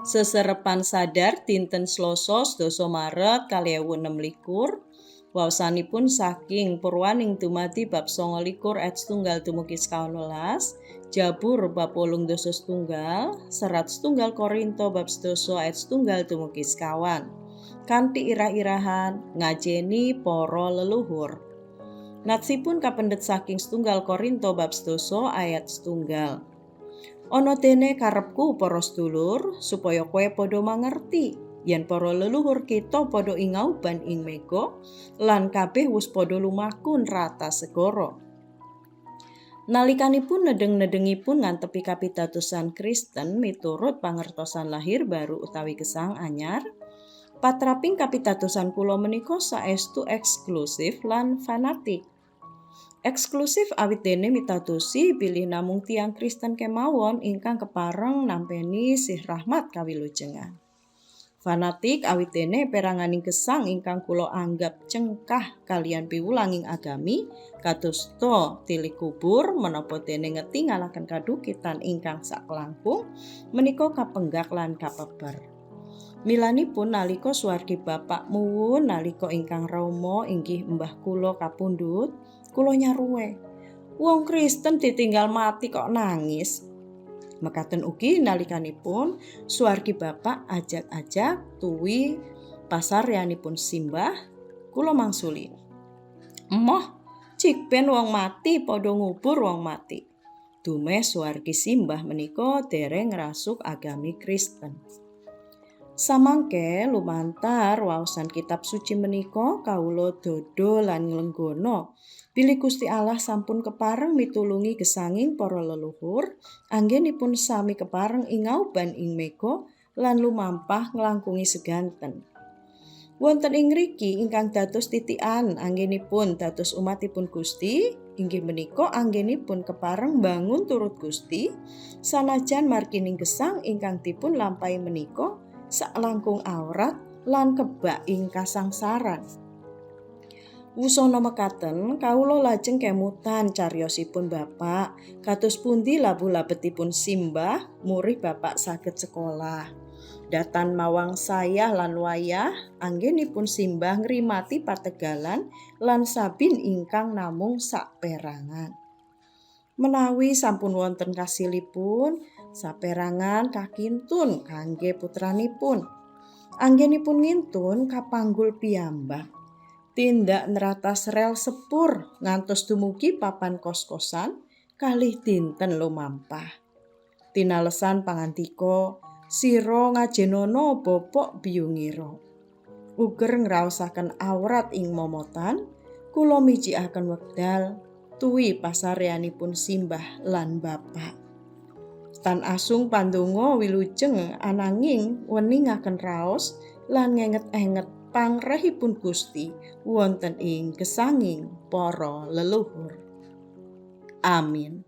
Seserepan sadar dinten Selasa 10 Maret 2026, waosanipun saking Purwaning Dumadi bab 29 ayat 1 dumugi 19, Jabur bab 81, Serat 1 Korinto bab 10 ayat 1 dumugi 9. Kanthi irah-irahan ngajeni para leluhur. Natsipun kapendhet saking 1 Korinto bab 10 ayat 1. Ana dene karepku para sedulur supaya kowe padha mangerti yen para leluhur kita padha ingauban ing mega lan kabeh wis padha lumaku nrata segara. Nalikanipun nedeng-nedengipun ngantepi kapitadosan Kristen miturut pangertosan lahir baru utawi gesang anyar, patraping kapitadosan kula menika saestu eksklusif lan fanatik. Eksklusif awit dene mitadosi bilih namung tiyang Kristen kemawon ingkang kepareng nampeni sih rahmat kawilujengan. Fanatik awit dene peranganing gesang ingkang kula anggap cengkah kaliyan piwulanging agami kadosta tilik kubur menapa dene ngetingalaken kadukitan ingkang saklangkung menika kapenggak lan kapeper. Milanipun nalika suwargi bapak muwun nalika ingkang rama inggih mbah kula kapundhut, kula nyaruwe. Wong Kristen ditinggal mati kok nangis. Mekaten ugi nalikanipun suwargi bapak ajak-ajak tuwi pasaryanipun simbah, kula mangsuli. Emoh, cik ben wong mati padha ngubur wong mati. Dumeh suwargi simbah menika dereng ngrasuk agami Kristen. Samangke lumantar waosan kitab suci menika kawula dodo lan nglenggono bilih Gusti Allah sampun kepareng mitulungi gesanging para leluhur anggenipun sami kepareng ingauban ing mega lan lumampah nglangkungi seganten. Wonten ing ngriki ingkang dados titikan anggenipun dados umatipun Gusti inggih menika anggenipun kepareng bangun turut Gusti sanajan margining gesang ingkang dipun lampahi menika saklangkung awrat lan kebak ing kasangsaran. Wusana mekaten kawula lajeng kemutan cariyosipun bapak kados pundi labuh labetipun simbah murih bapak saged sekolah. Datan mawang sayah lan wayah anggenipun simbah ngrimati pategalan lan sabin ingkang namung saperangan. Menawi sampun wonten kasilipun, saperangan kakintun kangge putranipun. Anggenipun ngintun kapanggul piyambak. Tindak nratas rel sepur ngantos dumugi papan kos-kosan kalih dinten lumampah. Tinalesan pangandika, sira ngajenono bopok biyungira. Uger ngraosaken awrat ing momotan, kula mijikaken wekdal tuwi pasaryanipun simbah lan bapak. Tan asung pandonga wilujeng ananging weningaken raos lan ngenget-enget pangrehipun Gusti wonten ing gesanging para leluhur. Amin.